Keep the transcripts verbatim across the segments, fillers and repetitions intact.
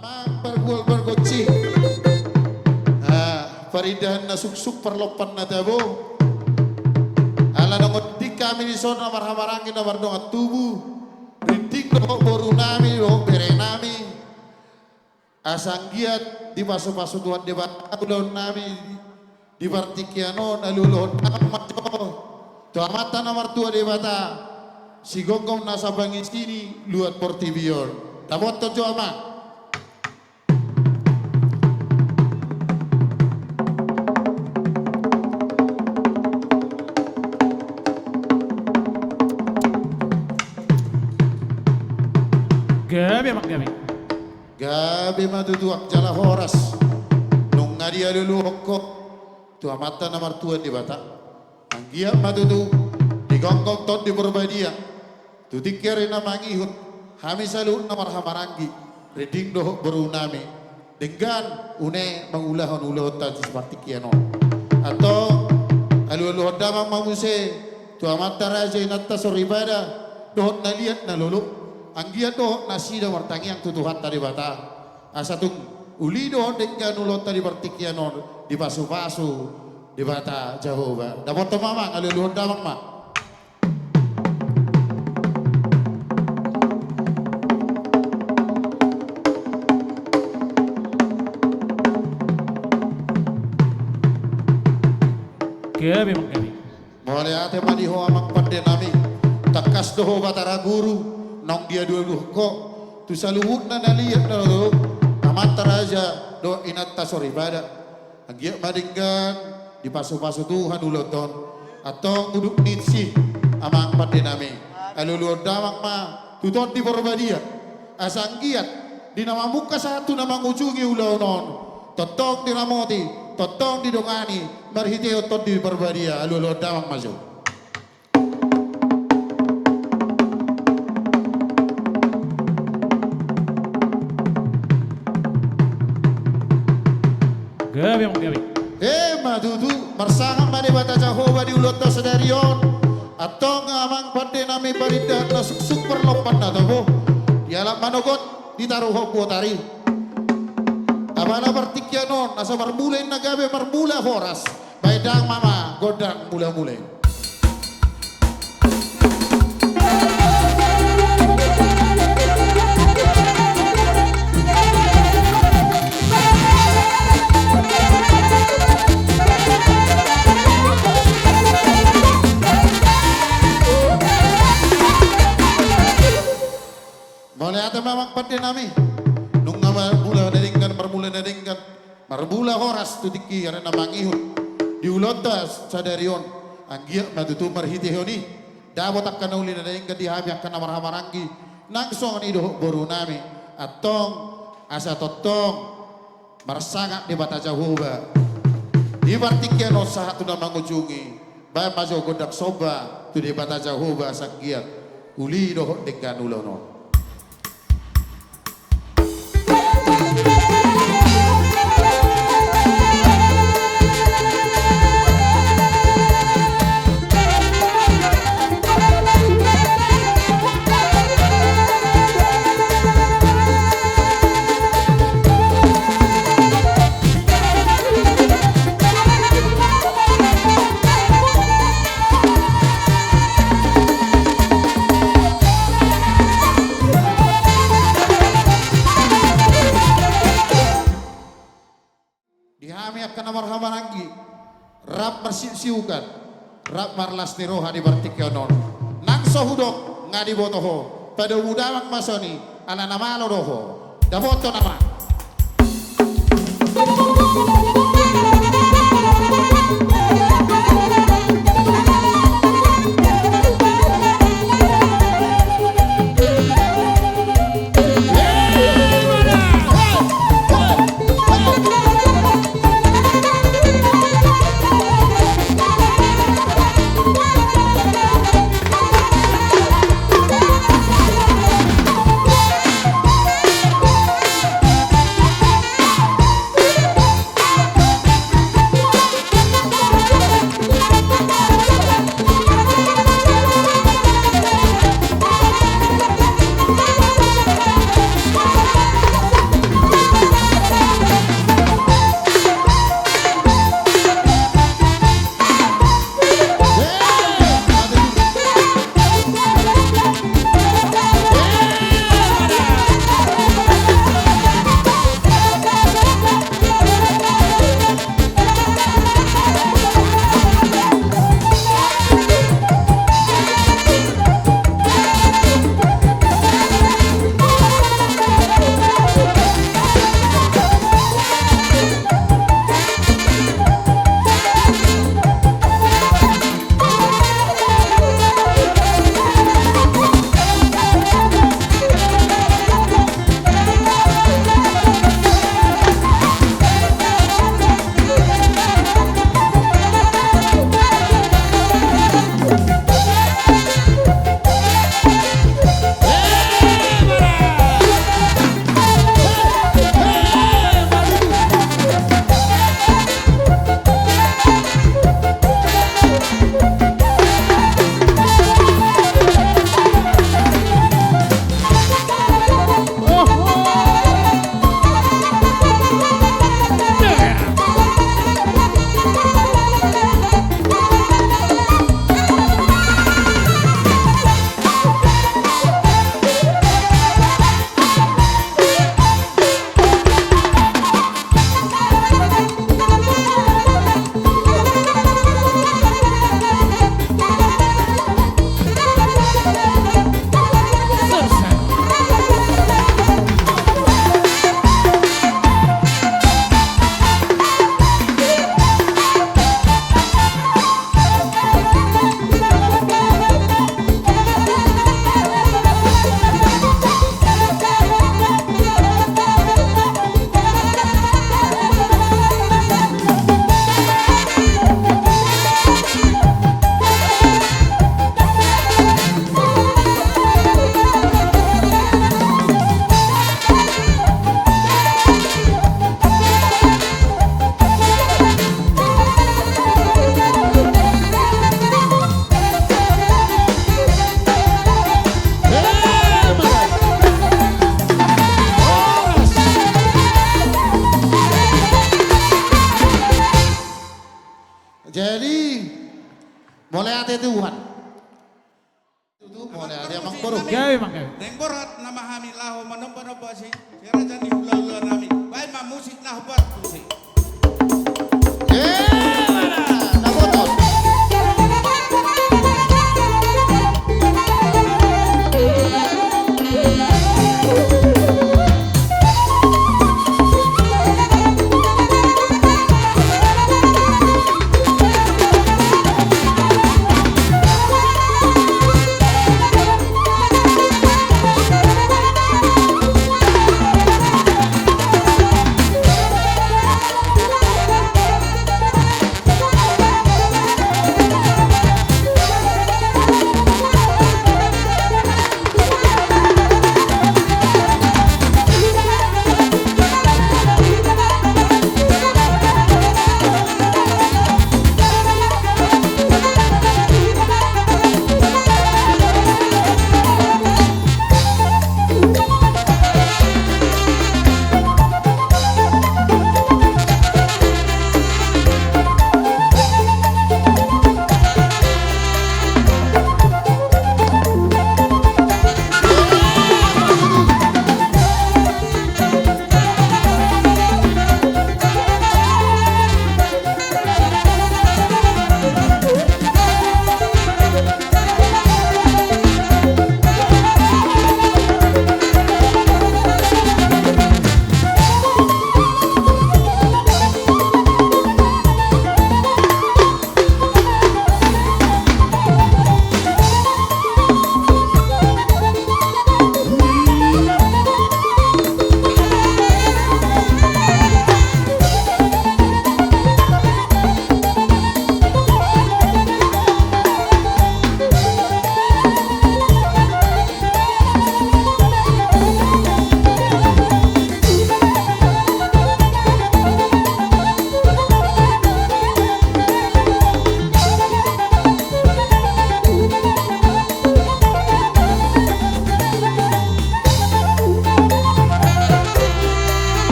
Amang pargual pargonsi. Ah, parindahan na suksuk, parlompan na tabo. Ala nunga didok hami dison na marhahamaranggi na mardongan tubu. Rinting dohot boru nami, dohot bere nami. Asa anggiat dipasupasu Tuhan Debata ulaon nami di partingkian on, alualuhon damang ma jo tu Amanta na martua Debata, sigomgom nasa pangisini luat portibi on. Dapothon jo, Amang. Gabe, Amang, gabe. Gabe ma tutu, Amang, jala horas. Nunga dialualuhon ho tu Amanta na martua Debata. Anggiat ma tutu digomgom Tondi Porbadia tu tingki ari na mangihut, hami saluhutna marhahamaranggi, rinting dohot boru nami, denggan une mangulahon ulaonta di partingkian on. Antong alualuhon damang ma muse tu amanta raja, inanta soripada, dohot na liat na lolo, anggiat dohot nasida martangiang tu Tuhanta Debata, asa tung uli dohot denggan ulaonta di partingkian on dipasupasu Debata Jahowa. Dapothon ma, Amang, alualuhon damang ma. Gabe, Amang, gabe. Mauliate ma di ho, Amang pande nami. Tangkas do ho, Batara Guru, naung dialualuhon ho tu saluhutna na liat na lolo, amanta raja dohot inanta soripada. Anggiat ma denggan dipasupasu Tuhan ulaonta on. Antong udut ni si, Amang pande nami, alualuhon damang ma tu Tondi Porbadia, asa anggiat di na mamungka sahat tu na mangujungi ulaon on, tongtong diramoti, tongtong didongani marhitehon Tondi Porbadia. Alualuhon damang ma jo. Gabe, Amang, gabe. Ima tutu, marsangap ma Debata Jahowa di ulaonta sadari on. Antong, Amang pande nami, parindahan na suksuk, parlompan na tabo, dialap manogot, ditaruhon botari. Apala partingkian on asa marmula inna gabe, marmula horas. Baen damang ma gondang mulamula i. Mauliate ma, Amang pande nami. Nunga marmula na denggan, marmula na denggan, marmula horas tu tingki ari na mangihut di ulaonta sadari on. Anggiat ma tutu marhitehon i dapot angka na uli na denggan di hami angka na marhahamaranggi, nang songon i dohot boru nami. Antong asa tongtong marsangap Debata Jahowa di partingkian on sahat tu na mangujungi. Baen ma jo gondang somba tu Debata Jahowa asa anggiat uli dohot denggan ulaon on. Di hami angka na marhahamaranggi, rap marsiuksiukan, rap marlas ni roha di partingkian on. Nang so hudok nga diboto ho, padomu damang ma songon i, ala na malo do ho. Dapothon, Amang. Mauliate Tuhan. Tutu, mauliate amang boru. Gabe, amang, gabe. Naeng borhat nama hami laho manomba-nomba si, si raja ni hula-hula nami. Baen ma musik na hombar tusi. Eh, mana? Dapoton.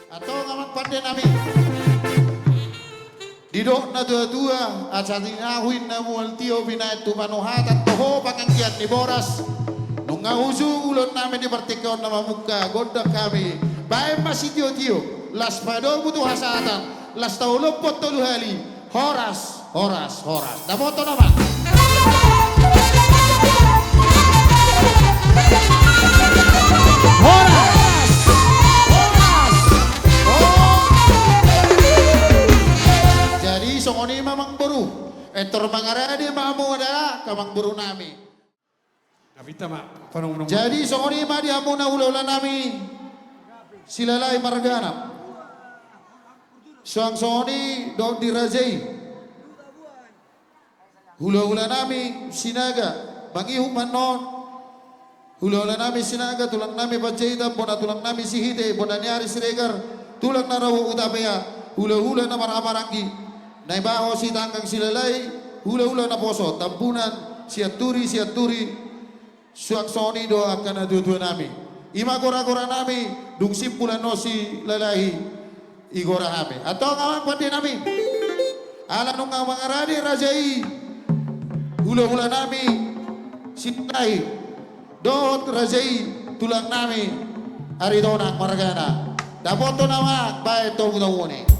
Antong amang pande nami. Didok na tua-tua, asa tinahu inna mual tio binaen tu panuhatan toho panganggian ni boras. Nunga uju ulaon nami di partingkian on na mamungka, gondang hami. Baen ma sitio-tio, las padomu tu hasahatan, las taolophon tolu hali. Horas, horas, horas. Dapoton nama. Horas. Horas. Jadi songon i ma amang boru. Entor mangarade ma hamu adalah amang boru nami. Gabita ma, panongnong. Jadi songon i ma di hamuna hula-hula nami Silalahi Marganap. Suang songon i dohot di raja i. Hula-hula nami Sinaga, mangihut ma annon. Hula-hula nami Sinaga, tulang nami Panjaitan, bona tulang nami Sihite, bona ni ari Siregar, tulang na ro Hutapea, hula-hula na marhahamaranggi, Naibaho Sitanggang Silalahi, hula-hula naposo Tambunan, Sianturi, Sianturi, suang songon i do angka natua-tua nami. I ma gora-gora nami, dung simpul annon Silalahi, igora hami. Antong amang pande nami. Ala nunga mangarade raja i, hula-hula nami Silalahi, dohot raja i tulang nami Aritonang margana. Dapothon amang baen tobu-tobuna i.